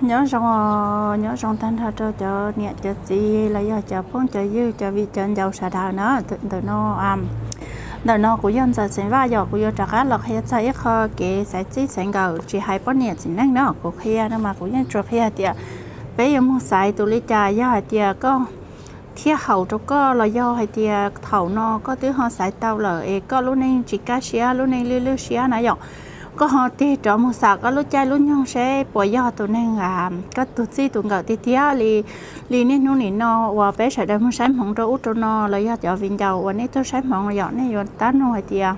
Nyob zoo, nyob zoo tag nrho rau cov niam cov txiv los yog cov phooj cov ywg cov viv cov ncaus sawv daws na. Ntawm no, ntawm no kuv yog Ntxawm Xeev Vaj yom, kuv yuav rov qab los qhia txog ib qho kev xaiv txij xaiv nkawm tsis hais poj niam txiv neej no. Kuv qhia no mas kuv yeej tsuas qhia hais tias peb yuav mus xaiv tus li cas, yog hais tias koj thiaj haum rau koj los yog hais tias thaum no koj twb ho xaiv tau lawm es koj lub neej tsis kaj siab, lub neej lwj lwj siab na yom, koj ho tig rov mus xam koj lub caij lub nyoog seb puas yog tus neeg koj tus txij tus nkawm tiag tiag li. Li niaj hnub nim no uas peb sawv daws mus saib hmoov rau ub rau no los yog cov viv ncaus uas nej tuaj saib hmoov yom, nej yuav tab nug hais tias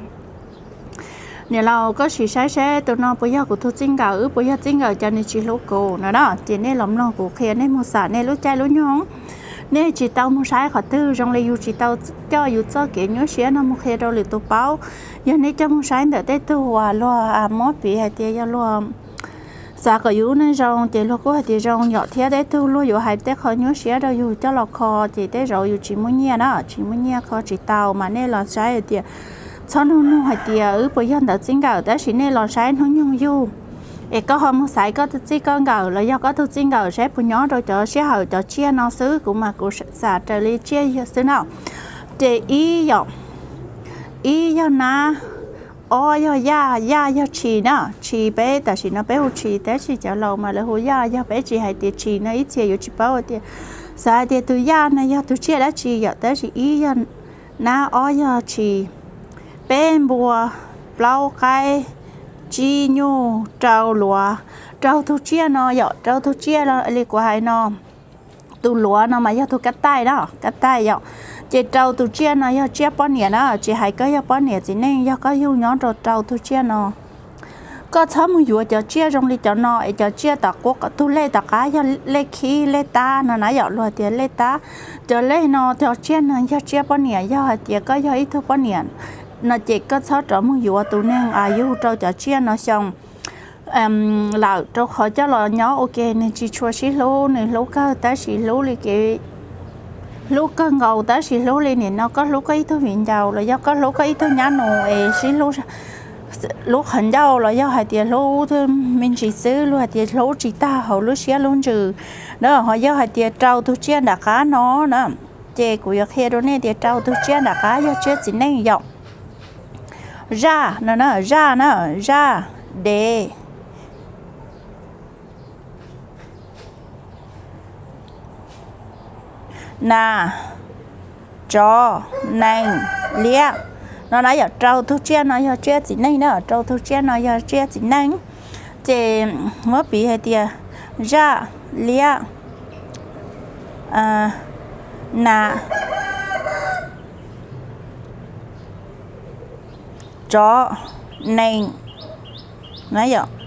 niam laus, koj sim saib seb tus no puas yog kuv tus txij nkawm, wb puas yog txij nkawm, cas nws tsis hlub kuv no na. Ces nej los mloog kuv qhia, nej mus xam nej lub caij lub nyoog, nej tsis tau mus saib qhov twg, zoo li yus tsis tau coj yus txoj kev nyuaj siab no mus qhia rau lwm tus paub. Yog nej coj mus saib ntawm tej tug uas luag muab piv hais tias yog luag xav kom yus lub neej zoo ces luag kuj hais tias zoo yom, thiab tej tug luag yuav hais tej qho nyuaj siab rau yus coj los kho ces tej zaum yus tsis muaj nyiaj na, tsis muaj nyiaj kho tsis tau. Mas nej los saib hais tias txhob nug nug hais tias wb puas yog ntawd txij nkawm, tab sis nej los saib hnub nyoog yug es koj ho mus xaiv koj tus txij koj nkawm los yog koj tus txij nkawm saib puas nyob rau cov sij hawm cov tsiaj no xwb. Kuv mas kuv xam raws li tsiaj xwb na. Ces ib yom, ib yog nab, ob yog yaj, yaj yog tshis na. Tshis peb tam sim no peb hu tshis tab sis cov laus mas lawv hu yaj, yog peb tsis hais tias tshis no ib txhia yuav tsis paub tias, xav hais tias tus yaj no yog tus tsiaj dab tsi yom, tab sis ib yog nab, ob yog tshis, peb npua, plaub qaib, tsib nyuj, rau luav. Rau tug tsiaj no yom, rau tug tsiaj li kuv hais no, tus luav no mas yog tus kab taij na, kab taij yom. Ces rau tus tsiaj no yog tsiaj poj niam na, tsis hais koj yog poj niam txiv neej, yog koj yug nyob rau rau tug tsiaj no. Koj txhob mus yuav cov tsiaj zoo li cov no es cov tsiaj tom qub, tus lej tom qab yog lej khib lej tab no na yom, luag tias lej tab. Cov lej no cov tsiaj no yog tsiaj poj niam, yog hais tias koj yog ib tug poj niam no ces koj txhob rov mus yuav tus neeg yug rau cov tsiaj no xyoo lawm, rau qhov coj los nyob ua ke nws tsis tshua sib hlub, nws hlub kawg tab sis hlub li kev hlub kawg nkaus, tab sis hlub li nim no koj hlub koj ib tug viv ncaus los yog koj hlub koj ib tug nyab nus es sib hlub, hlub qhov ncauj los yog hais tias hlub me ntsis xwb, luag hais tias hlub tsis tag hauv lub siab lub ntsws na. Ho yog hais tias rau tug tsiaj nram qab no na, ces kuv yuav qhia rau nej tias rau tug tsiaj nram qab yog tsiaj txiv neej yom. Zaj no na, zaj na, zaj, dev, nas, tsov, nees, liab. No na yom, rau tug tsiaj no yog tsiaj txiv neej na, rau tug tsiaj no yog tsiaj txiv neej. Ces muab piv hais tias zaj, liab, nas, tsov, nees.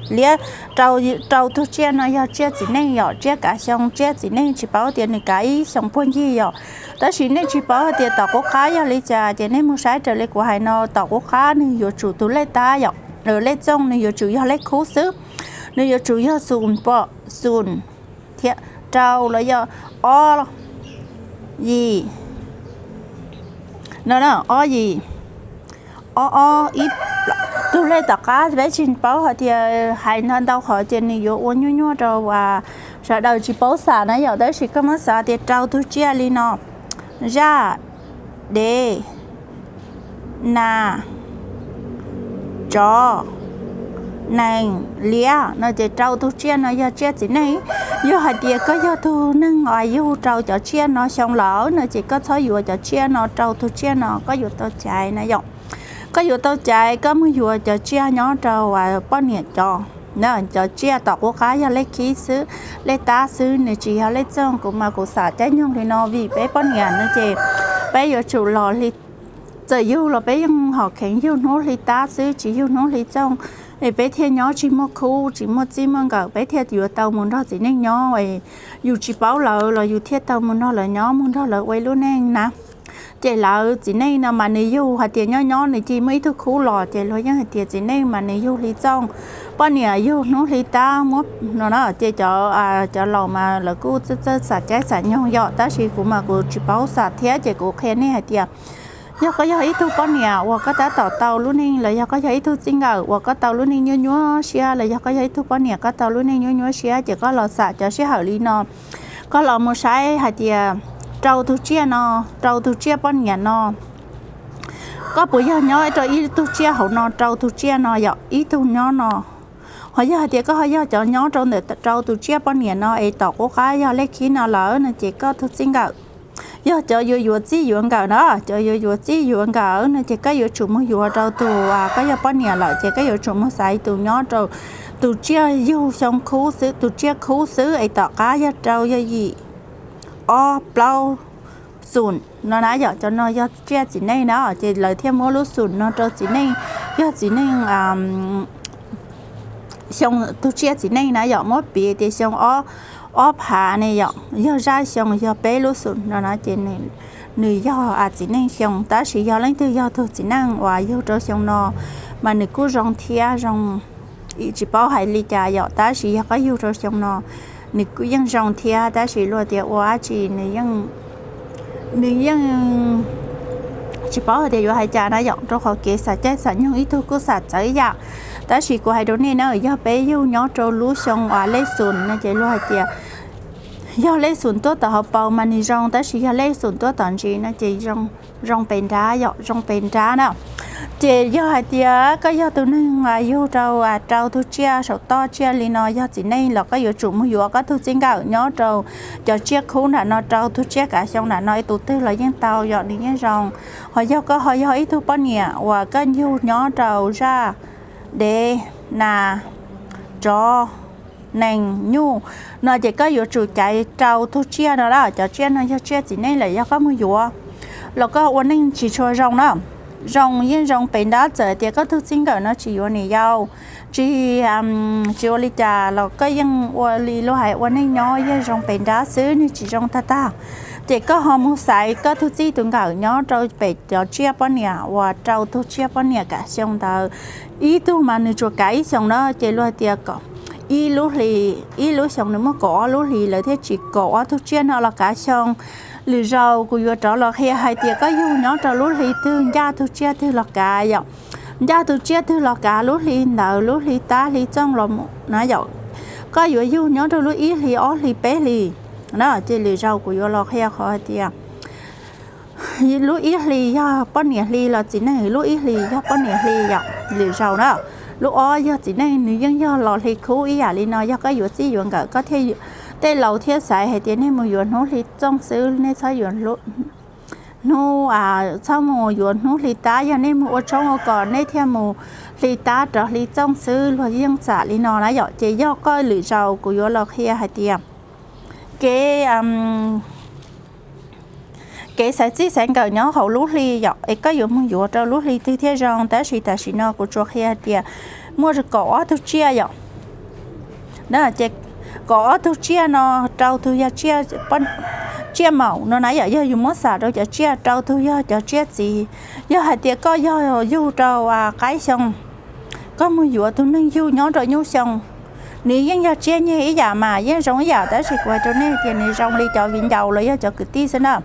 Liab, rau tug tsiaj no yog tsiaj txiv neej yom, tsiaj kav xyoo, tsiaj txiv neej tsis paub tias nws kav ib xyoo puag ncig yom. Tab sis nej tsis paub hais tias tom qub qab yog li cas ces nej mus saib raws li kuv hais no, tom qub qab nws yuav tsum tus lej tab yom, lej txooj nws yuav tsum yog lej khub xwb, nws yuav tsum yog xum pom xum thiab rau los yog ob yim, no ob yim, ob ob ib, tug lej tom qab peb tsis paub hais tias hais ntau ntau qhov ces nws yuav ua nyuaj nyuaj rau sawv daws tsis paub xam na yom. Tab sis koj muab xav tias rau tug tsiaj li no, zaj, dev, nas, tsov, nees, liab no ces rau tug tsiaj no yog tsiaj txiv neej. Yog hais tias koj yog tug neeg uas yug rau cov tsiaj no xyoo lawm no ces koj txhob yuav cov tsiaj no rau tug tsiaj no, koj yuav tau caiv na yom. Koj yuav tau caiv, koj mus yuav cov tsiaj nyob rau poj niam cov, cov tsiaj tom qub qab yog lej khib xwb, lej tab xwb, nws tsis yog lej txooj. Kuv mas kuv xam caij nyoog li no vim peb poj niam no ces peb yuav tsum los hli, txawm yug los peb yeej hom kheev yug hnub hli tab xwb, tsis yug hnub hli txooj, es peb thiaj nyob tsis muaj khub tsis muaj txij muaj nkawm, peb thiaj yuav tau mus nrog txiv neej nyob. Yus tsis paub lawv los yus thiaj tau mus nrog lawv nyob, mus nrog lawv ua ib lub neej na. Ces lawv txiv neej no mas nws yug hais tias nyob nyob nws cia muaj ib tug khub los ces luag yeej hais tias txiv neej mas nws yug hli txooj, poj niam yug hnub hli tab muab no na. Ces cov, cov laus mas lawv kuj txawj txawj xam caij xam nyoog yom, tab sis kuv mas kuv tsis paub xam thiab ces kuv qhia nej hais tias Yog koj yog ib tug poj niam uas koj tab tom tau lub neej, los yog koj yog ib tug txij nkawm uas koj tau lub neej nyuaj nyuaj siab, los yog koj yog ib tug poj niam koj tau lub neej nyuaj nyuaj siab, ces koj los xam cov sij hawm li no, koj los mus saib hais tias rau tug tsiaj no, rau tug tsiaj poj niam no, koj puas yog nyob rau ib tug tsiaj hauv no, rau tug tsiaj no yom, ib tug nyob no. Ho yog hais tias koj ho yog cov nyob rau ntawm rau tus tsiaj poj niam no es tom qub qab yog lej khib no lawm no ces koj tug txij nkawm yog cov yuav yuav txij yuav nkawm na, cov yuav yuav txij yuav nkawm no ces koj yuav tsum mus yuav rau tus, koj yog poj niam lawm ces koj yuav tsum mus xaiv tus nyob rau tus tsiaj yug xyoo khub xwb, tus tsiaj khub xwb es tom qab yog rau yog yim, ob, plaub, xum no na yom. Cov no yog tsiaj txiv neej na, ces lawv thiaj muab lub xum no rau txiv neej, yog txiv neej xyoo, tus tsiaj txiv neej na yom, muab piv tias xyoo ob, ob phav ne yom, yog zaj xyoo yog peb lub xum no na ces nws yog txiv neej xyoo. Tab sis yog leej twg yog tug txiv neej uas yug rau xyoo no mas nws kuj zoo thiab zoo, tsis paub hais li cas yom, tab sis yog koj yug rau xyoo no nws kuj yeej zoo thiab, tab sis luag tias ua dab tsi nws yeej, nws yeej tsis paub hais tias yuav hais cas na yom, rau qhov kev xav caij xav nyoog ib tug kuj xav txawv ib yam. Tab sis kuv hais rau nej na, yog peb yug nyob rau lub xyoo uas lej xum no ces luag hais tias yog lej xum tuaj tom hauv paus mas nws zoo, tab sis yog lej xum tuaj tom ntsis no ces zoo pes nrab yom, zoo pes nrab na. Ces yog hais tias koj yog tus neeg yug rau, rau tug tsiaj saum toj tsiaj li no yog txiv neej los koj yuav tsum mus yuav koj tug txij nkawm nyob rau cov tsiaj khub nram no, rau tug tsiaj kav xyoo nram no, ib tus twg los yeej tau yom, nws yeej zoo. Ho yog koj ho yog ib tug poj niam uas koj yug nyob rau zaj dev, nas, tsov, nees, nyuj no ces koj yuav tsum caiv rau tug tsiaj no lawm. Cov tsiaj no yog tsiaj txiv neej lawm, yog koj mus yuav los koj ua neej tsis tshua zoo na. Zoo yeej zoo pes nrab, txawm tias koj tug txij nkawm no tsis yuav niam yau, tsis, tsis ua li cas los koj yeej ua li luag hais ua neej nyob yeej zoo pes nrab xwb, nws tsis zoo tag tag. Ces koj ho mus xaiv koj tug txij tus nkawm nyob rau pem cov tsiaj poj niam uas rau tug tsiaj poj niam kav xyoo ntawd. Ib tug mas nws tsuas kav ib xyoos na, ces luag tias kom ib lub hli, ib lub xyoo nws muaj kaum ob lub hli, lawv thiaj tsis kaum ob tug tsiaj no los kav xyoo. Lwm zaus kuv yuav rov los qhia hais tias koj yug nyob rau lub hli twg ncaj tug tsiaj twg los kav yom. Ncaj tug tsiaj twg los kav lub hli ntawd, lub hli tab hli txooj los na yom. Koj yuav yug nyob rau lub ib hli ob hli peb hli na, ces lwm zaus kuv yuav los qhia qhov hais tias lub ib hli yog poj niam hli los txiv neej, lub ib hli yog poj niam hli yom, lwm zaus na. Lub ob yog txiv neej, nws yeej yog los hli khub ib yam li no. Yog koj yuav txij yuav nkawm koj thiaj, tej laus thiaj xaiv hais tias nej mus yuav hnub hli txooj xwb, nej txhob yuav hnub, txhob mus yuav hnub hli tab. Yog nej mus ua tshoob ua kos nej thiaj mus hli tab rov hli txooj xwb, luag yeej xam li no na yom. Ces yog koj lwm zaus kuv yuav los qhia hais tias kev, kev xaiv txij xaiv nkawm nyob hauv lub hli yom, es koj yuav mus yuav rau lub hli twg thiaj zoo. Tab sis tam sim no kuv tsuas qhia hais tias muaj kaum ob tug tsiaj yom. Ces kaum ob tug tsiaj no rau tug yog tsiaj maum no na yom, yog yus muab xam rau cov tsiaj, rau tug yog cov tsiaj txiv. Yog hais tias koj yog yug rau qaib xyoo, koj mus yuav tug neeg yug nyob rau nyuj xyoo, nws yeej yog tsiaj nyeg ib yam mas yeej zoo ib yam, tab sis kuv hais rau nej tias nws zoo li cov viv ncaus los yog cov kwv tij xwb na.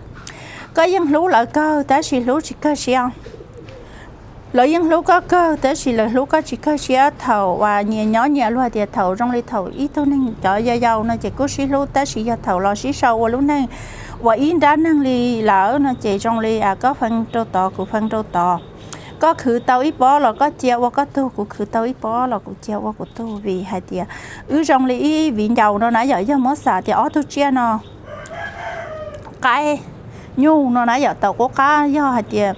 Koj yeej hlub lawv kawg tab sis hlub tsis kawg siab. Lawv yeej hlub koj kawg tab sis lawv hlub koj tsis kawg siab. Thaum uas nyias nyob nyias, luag tias thaum zoo li thaum ib tug neeg cov yau yau no ces kuj sib hlub, tab sis yog thaum los sib sau ua lub neej uas ib nrab neeg li lawm no ces zoo li koj feeb rau tod kuv feeb rau tod. Koj khwv tau ib pob los koj cia ua koj tug, kuv khwv tau ib pob los kuv cia ua kuv tug, vim hais tias wb zoo li ib viv ncaus no na yom. Yog muab xam tias ob tug tsiaj no, qaib, nyuj no na yom, tau qub qab yog hais tias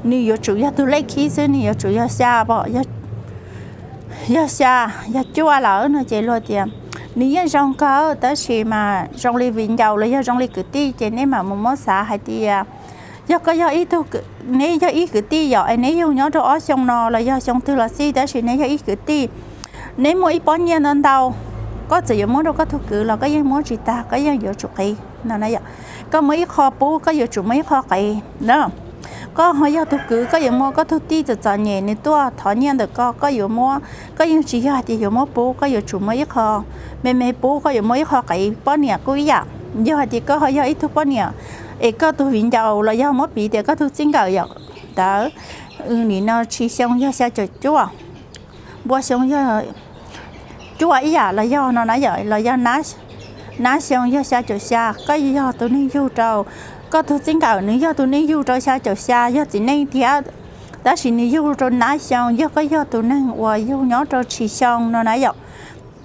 nws yuav tsum yog tug lej khib xwb, nws yuav tsum yog xya pom, yog xya, yog cuaj lawm no ces luag tias nws yeej zoo kawg, tab sis mas zoo li viv ncaus los yog zoo li kwv tij ces nej mam mus muab xav hais tias yog koj yog ib tug, neb yog ib kwv tij yom, es neb yug nyob rau ob xyoo no los yog xyoo twg los xij, tab sis neb yog ib kwv tij, neb muaj ib pob nyiaj ntau ntau, koj txawm yuav muab rau koj tug kwv los koj yeej muab tsis tag, koj yeej yuav tsum qiv no na yom. Koj muab ib qho pub, koj yuav tsum muab ib qho qiv na. Koj ho yog tug kwv, koj yuav muab koj tug tij txom txom nyem nws tuaj thov nyiaj ntawm koj, koj yuav muab, koj yeej tsis yog hais tias yuav muab pub, koj yuav tsum muab ib qho me me pub, koj yuav muab ib qho qiv. Poj niam kuj ib yam, yog hais tias koj ho yog ib tug poj niam es koj tug viv ncaus los yog muab piv tias koj tug txij nkawm yom, ntawd, nim no tshis xyoo yog xya caum cuaj, npua xyoo yog cuaj ib yam los yog no na yom, los yog nab xyoo yog xya caum xya, koj yog tus neeg yug rau, koj tug txij nkawm nws yog tus neeg yug rau xya caum xya, yog txiv neej thiab, tab sis nws yug rau nab xyoo, yog koj yog tus neeg uas yug nyob rau tshis xyoo no na yom,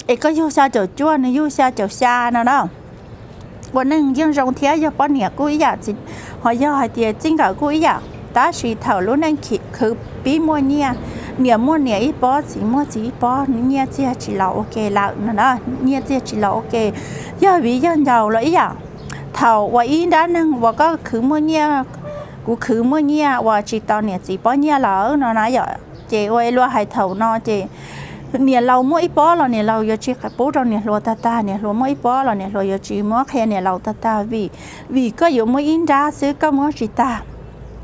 es koj yug xya caum cuaj, nws yug xya caum xya no na, ua neej yeej zoo thiab, yog poj niam kuj ib yam, ho yog hais tias txij nkawm kuj ib yam, tab sis thaum lub neej khwv pib muaj nyiaj, niam muaj niam ib pob, txiv muaj txiv ib pob, nyiaj txiag tsis los ua ke lawm no na, nyiaj txiag tsis los ua ke, yog viv yog ncaus los ib yam. Thaum uas ib nrab neeg uas koj khwv muaj nyiaj, kuv khwv muaj nyiaj uas tsis tos niam txiv pob nyiaj lawm no na yom, ces ua luag hais thaum no ces niam laus muaj ib pob los niam laus yuav tsis pub rau niam hluas tag tag, niam hluas muaj ib pob los niam hluas yuav tsis muab qhia niam laus tag tag, vim, vim koj yuav muaj ib nrab xwb, koj muab tsis tag,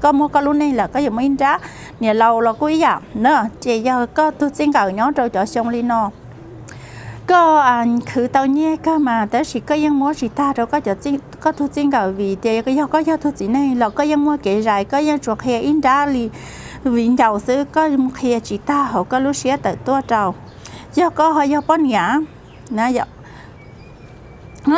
koj muaj koj lub neej lawm koj yuav muaj ib nrab, niam laus los kuj ib yam na, ces yog koj tug txij nkawm nyob rau cov xyoo li no, koj khwv tau nyiaj kawg mas tab sis koj yeej muab tsis tag rau koj tug txij nkawm, vim tias yog koj yog tug txiv neej los koj yeej muaj kev zais, koj yeej tsuas qhia ib nrab li viv ncaus xwb, koj qhia tsis tag hauv koj lub siab tawm tuaj rau, yog koj ho yog poj niam na,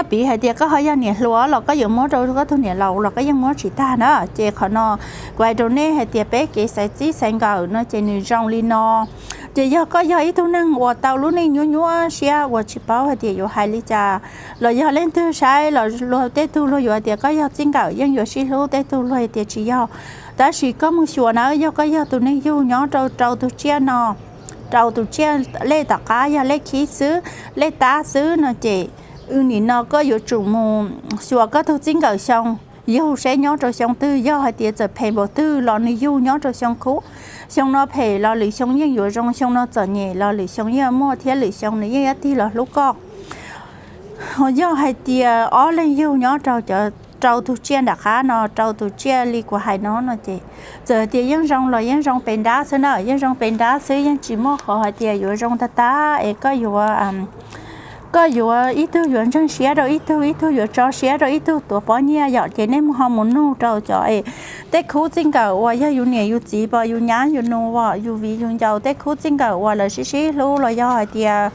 piv hais tias koj ho yog niam hluas los koj yuav muab rau koj tug niam laus los koj yeej muab tsis tag na, ces qhov no kuv hais rau nej hais tias peb kev xaiv txij xaiv nkawm no ces nws zoo li no. Ces yog koj yog ib tug neeg uas tau lub neej nyuaj nyuaj siab uas tsis paub hais tias yuav hais li cas, los yog leej twg saib los luag tej tug luag yuav tias koj yog txij nkawm yeej yuav sib hlub, tej tug luag tias tsis yog, tab sis koj mus xyuas na, yog koj yog tus neeg yug nyob rau rau tus tsiaj no, rau tus tsiaj lej tom qab yog lej khib xwb, lej tab xwb no ces, nim no koj yuav tsum mus xyuas koj tug txij nkawm xyoo, yug seb nyob rau xyoo twg, yog hais tias txawm phem npaum twg los nws yug nyob rau xyoo khub, xyoo no phem los lwm xyoo yeej yuav zoo, xyoo no txom nyem los lwm xyoo yeej muaj thiab lwm xyoo nws yeej ib tig los hlub koj. Ho yog hais tias ob leeg yug nyob rau, rau tus tsiaj nram qab no, rau tus tsiaj li kuv hais no no ces, txawm tias yeej zoo los yeej zoo pes nrab xwb na, yeej zoo pes nrab xwb, yeej tsis muaj qhov hais tias yuav zoo tag tag es koj yuav, koj yuav ib tug yuav ntseeg siab rau ib tug, ib tug yuav tso siab rau ib tug tuav pob nyiaj yom, ces nej mus ho mus nug rau cov es tej khub txij nkawm uas yog yus niam yus txiv pom yus nyab yus nus, yus viv yus ncaus, tej khub txij nkawm uas lawv sib sib hlub los yog hais tias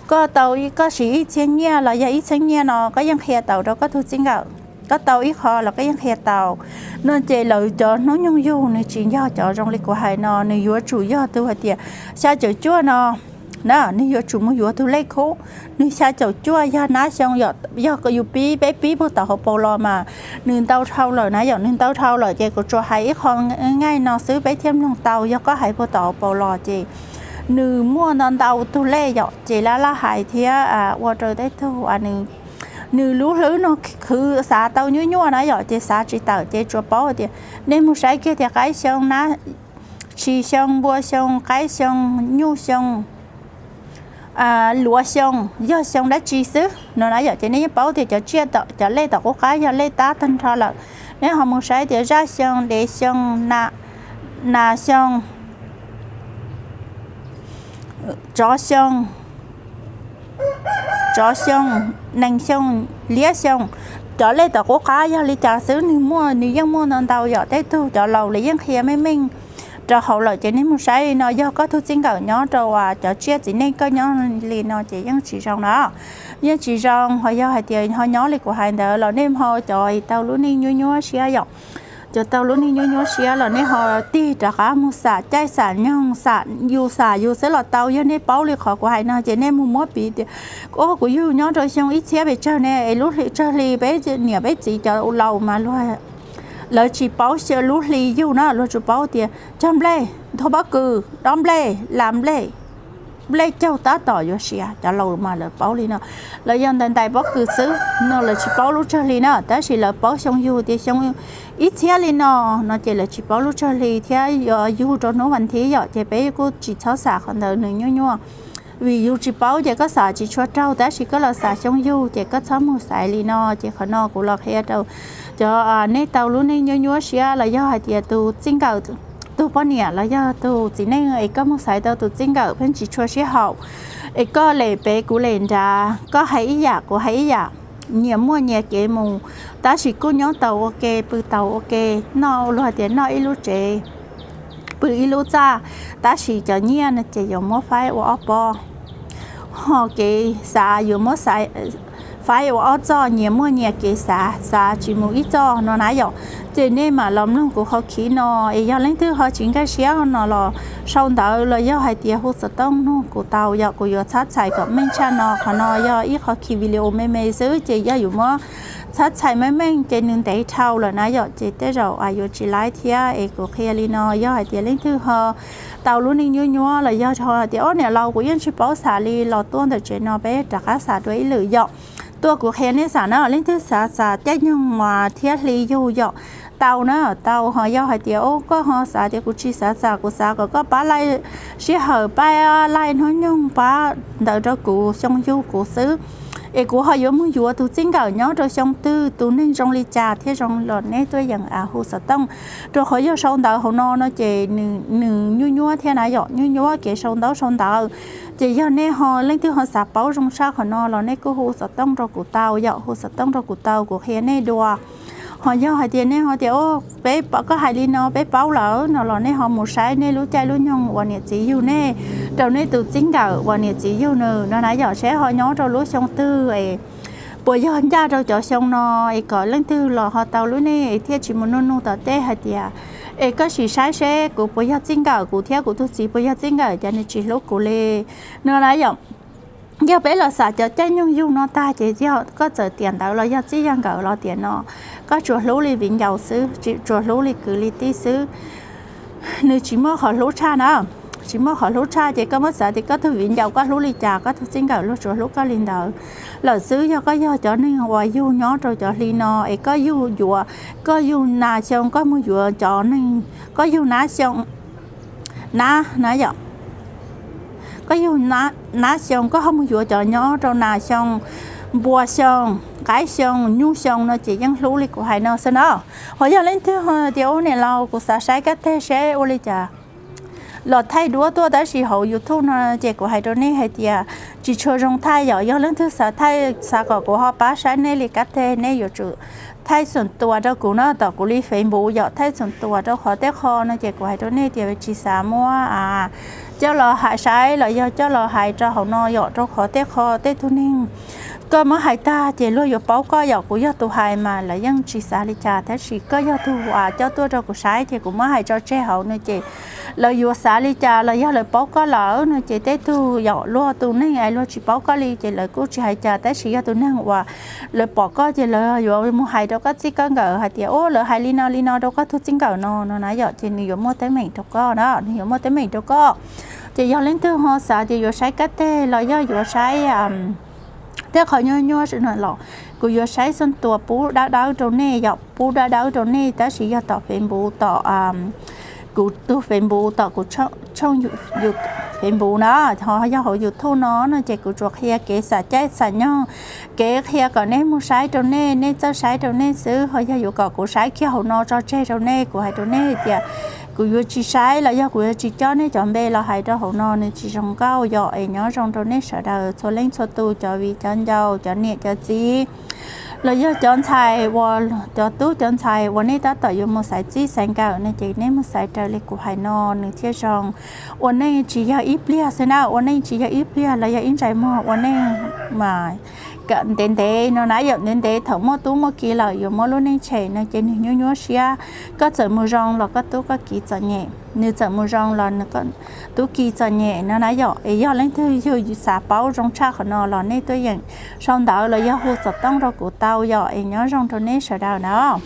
koj tau, koj siv ib txhiab nyiaj los yog ib txhiab nyiaj no koj yeej qhia tau rau koj tug txij nkawm, koj tau ib qho los koj yeej qhia tau no ces lawv cov hnub nyoog yug nws tsis yog cov zoo li kuv hais no, nws yuav tsum yog tus hais tias xya caum cuaj no na, nws yuav tsum mus yuav tus lej khub, nws xya caum cuaj yog nab xyoo yom, yog yus pib, peb pib puag tom hauv paus los mas nws ntau dhau lawm na yom, nws ntau dhau lawm ces kuv tsuas hais ib qho nqaij no xwb peb thiaj mloog tau, yog koj hais puag tom hauv paus los ces nws muaj ntau ntau tus lej yom, ces laj laj hais thiab ua rau tej tug nws lub hlwb no khwv xav tau nyuaj nyuaj na yom, ces xav tsis tawm ces tsuas paub tias nej mus saib kiag tias qaib xyoo na, tshis xyoo, npua xyoo, qaib xyoo, nyuj xyoo, luav xyoo, yog xyoo dab tsi xwb no na yom, ces nej yeej paub tias cov tsiaj, cov lej tom qub qab yog lej tab tag nrho lawm. Nej ho mus saib tias zaj xyoo, dev xyoo, nas xyoo, tsov xyoo, tsov xyoo, nees xyoo, liab xyoo, cov lej tom qub qab yog li cas xwb nws muaj, nws yeej muaj ntau ntau yom, tej tug cov laus lawv yeej qhia meej meej rau hauv lawm, ces nej mus saib li no, yog koj tug txij nkawm nyob rau cov tsiaj txiv neej koj nyob li no ces yeej tsis zoo na, yeej tsis zoo. Ho yog hais tias ho nyob li kuv hais ntawd los nej ho cov tau lub neej nyuaj nyuaj siab yom, cov tau lub neej nyuaj nyuaj siab los nej ho tig rov qab mus xam caij xam nyoog, xam yus xam yus xwb los tau. Yog nej paub li qhov kuv hais no ces nej mus muab piv tias, o, kuv yug nyob rau xyoo ib txhiab pes tsawg ne, es lub hli tsawg hli peb niam peb txiv cov laus mas luag, lawv tsis paub lub hli yug na, luag tsuas paub tias cog nplej, ntho pob kws, dob nplej, las nplej, nplej caug tab tom yuav siav, cov laus mas lawv paub li no. Lawv yog ntais ntais pob kws xwb no, lawv tsis paub lub tsawg hli na, tab sis lawv paub xyoo yug tias xyoo ib txhiab li no, no ces lawv tsis paub lub tsawg hli thiab yuav yug rau hnub vas thiv yom, ces peb kuj tsis txhob xam qhov ntawd, nws nyuaj nyuaj. Vim yus tsis paub ces koj xam tsis tshua raug, tab sis koj los xam xyoo yug ces koj txhob mus xaiv li no. Ces qhov no kuv los qhia rau cov nej tau lub neej nyuaj nyuaj siab los yog hais tias tus txij nkawm, tus poj niam los yog tus txiv neej es koj mus xaiv tau tus txij nkawm pheej tsis tshua sib haum, es koj lem pem kuv lem nrad, koj hais ib yam kuv hais ib yam, nyias muaj nyias kev mus, tab sis kuj nyob tau ua ke, pw tau ua ke, noj, luag tias noj ib lub tsev, pw ib lub txaj, tab sis cov nyiaj no ces yuav muab faib ua ob pob. Ho kev xav yuav muab faib ua ob txoj, nyias muaj nyias kev xav, xav tsis mus ib txoj no na yom. Ces nej mam los mloog kuv qhov khiv no, es yog leej twg ho tsis nkag siab no los sau ntawv los yog hais tias hu xov tooj nug kuv tau yom, kuv yuav txhab txhais kom meej tshaj no. Qhov no yog ib qhov khiv video me me xwb, ces yog yuav muab txhab txhais meej meej ces nws ntev dhau lawm na yom, ces tej zaum yuav tsis laib thiab. Es kuv qhia li no, yog hais tias leej twg ho tau lub neej nyuaj nyuaj los yog ho hais tias, o, niam laus, kuv yeej tsis paub xav li, los tuaj ntawm tsev no peb rov qab xav dua ib lwm yom. Tuaj kuv qhia nej xav na, leej twg xav xav caij nyoog mas thiab hli yug yom, tau na, tau. Ho yog hais tias, o, koj ho xav tias kuv tsis xav xav, kuv xav kom koj pab laij sij hawm, pab laij hnub nyoog, pab ntawd rau kuv xyoo yug kuv xwb, es kuv ho yuav mus yuav tus txij nkawm nyob rau xyoo twg, tus neeg zoo li cas thiaj zoo los nej tuaj yeem hu xov tooj. Rau qhov yog sau ntawv hauv no no ces nws nyuaj nyuaj thiab na yom, nyuaj nyuaj kev sau ntaub sau ntawv. Ces yog nej ho leej twg ho xav paub zoo tshaj qhov no los nej kuj hu xov tooj rau kuv tau yom, hu xov tooj rau kuv tau, kuv qhia nej dua. Ho yog hais tias nej ho tias, o, peb, koj hais li no peb paub lawm no los nej ho mus saib nej lub caij lub nyoog uas niam txiv yug nej rau nej tus txij nkawm uas niam txiv yug nws no na yom, saib ho nyob rau lub xyoo twg es puas yog ncaj rau cov xyoo no, es kom leej twg los ho tau lub neej thiaj tsis mus nug nug tom tej hais tias, es koj sim saib seb kuv puas yog txij nkawm, kuv thiab kuv tus txiv puas yog txij nkawm, cas nws tsis hlub kuv li no na yom. Yog peb los xav cov caij nyoog yug no tag ces yog koj txawm tiam ntawd los yog txij yog nkawm los tiam no, koj tsuas hlub li viv ncaus xwb, tsuas hlub li kwv li tij xwb. Nws tsis muaj qhov hlub tshaj na, tsis muaj qhov hlub tshaj. Ces koj muab xav tias koj tug viv ncaus koj hlub li cas, koj tug txij nkawm luag tsuas hlub koj li ntawd lawm xwb. Yog koj yog cov neeg uas yug nyob rau cov hli no es koj yug yuav, koj yug nas xyoo koj mus yuav cov neeg, koj yug nab xyoo, nab na yom, koj yug nab xyoo koj ho mus yuav cov nyob rau nas xyoo, npua xyoo, qaib xyoo, nyuj xyoo no ces yeej hlub li kuv hais no xwb na. Ho yog leej twg ho tias, ub, niam laus, kuv xav saib kab teg seb ua li cas los thaij duab tuaj, tab sis hauv YouTube no ces kuv hais rau nej hais tias tsis tshua zoo thaij yom. Yog leej twg xav thaij, xav kom kuv ho pab saib nej li kab teg, nej yuav tsum thaij xoom tuas rau kuv no, tom kuv li Facebook yom, thaij xoom tuas rau qhov tej qho no ces kuv hais rau nej tias tsis xav muab coj los hais saib los yog coj los hais rau hauv no yom, rau qhov tej qho tej tug neeg koj muab hais tag ces luag yuav paub koj yom. Kuv yog tus hais mas lawv yeej tsis xav li cas, tab sis koj yog tus uas coj tuaj rau kuv saib ces kuv muab hais tso tseg hauv no ces lawv yuav xav li cas los yog lawv paub koj lawm no ces tej tug yom, luag tus neeg es luag tsis paub koj li ces lawv kuj tsis hais cas, tab sis yog tus neeg uas lawv pom koj ces lawv yuav mus hais rau koj txij koj nkawm hais tias, ub, lawv hais li no li no rau koj tug txij nkawm no no na yom, ces nws yuav muaj teeb meem rau koj na, nws yuav muaj teeb meem rau koj. Ces yog leej twg ho xav tias yuav saib kab teg los yog yuav saib tej qhov nyuaj nyuaj no los kuv yuav saib xoom tuas pub dawb dawb rau nej yom, pub dawb dawb rau nej, tab sis yog tom Facebook, tom kuv tug Facebook, tom kuv tshooj Facebook na, ho yog hauv YouTube no no ces kuv tsuas qhia kev xam caij xam nyoog, kev qhia kom nej mus saib rau nej, nej txawj saib rau nej xwb. Ho yog yuav kom kuv saib kiag hauv no tso tseg rau nej, kuv hais rau nej hais tias kuv yuav tsis saib los yog kuv yuav tsis coj nej cov npe los hais rau hauv no, nws tsis zoo nkauj yom. Es nyob zoo rau nej sawv daws txhua leej txhua tus, cov viv cov ncaus, cov niam cov txiv los yog cov ntxhais uas, cov tub cov ntxhais uas nej tab tom yuav mus xaiv txij xaiv nkawm no ces nej mus xaiv raws li kuv hais no nws thiaj zoo. Ua neej tsis yog ib pliag xwb na, ua neej tsis yog ib pliag los yog ib ntsais muag, ua neej mas ntev ntev no na yom, ntev ntev thaum muaj tub muaj ki lawm yuav muab lub neej tshem no ces nws nyuaj nyuaj siab. Koj txawm mus zoo los koj tub koj ki txom nyem, nws txawm mus zoo los nws tub ki txom nyem no na yom. Es yog leej twg yog xav paub zoo tshaj qhov no los nej tuaj yeem sau ntawv los yog hu xov tooj rau kuv tau yom. Es nyob zoo rau nej sawv daws na.